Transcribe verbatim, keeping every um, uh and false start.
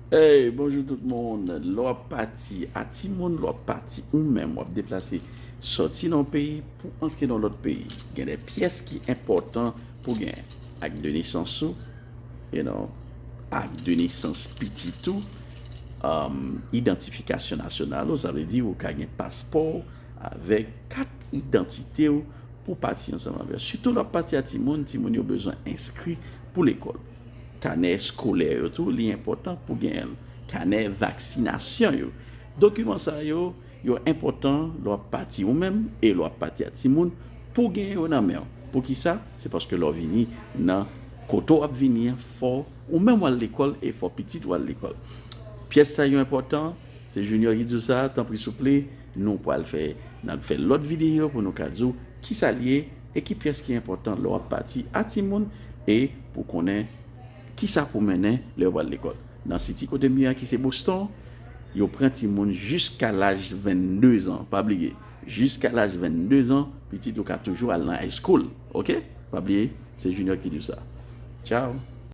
Hey, bonjou tout moun. Lè w ap pati a timoun, lè w ap pati ou menm, w ap deplase sòti nan yon peyi pou antre nan lòt peyi. Gen de pyès ki enpòtan pou gen. Ak de nesans ou, you know, ak de nesans pitit ou, um, idantifikasyon nasyonal ou, sa vle di ou ka gen paspò w avèk kat idantite w pou pati ansanm avè w. Sitou lè w ap pati a timoun, timoun yo bezwen enskri pou lekòl. Kanè eskolè yo tou, li enpòtan pou genyen l. Kanè vaksinasyon yo. Dokiman sa yo, yo enpòtan lè w ap pati ou menm e lè w ap pati a timoun pou genyen yo nan men w. Poukisa? Se paske lè w vini nan kote w ap vini an, fò ou menm w al lekòl e fò pitit ou al lekòl. Pyès sa yo enpòtan, se Junior ki di w sa, tanpri souple, nou pral fè, n ap fè lòt videyo pou nou ka di w kisa l ye e ki pyès ki enpòtan lè w ap pati a timoun e pou konnen kisa pou mennen lè yo pral lekòl. Nan siti kote m ye a ki se Boston, yo pran timoun jiska laj vennde zan. Pa bliye, jiska laj vennde zan, pitit ou ka toujou al nan high school. Oke? Pa bliye, se Junior ki di w sa. Tchao.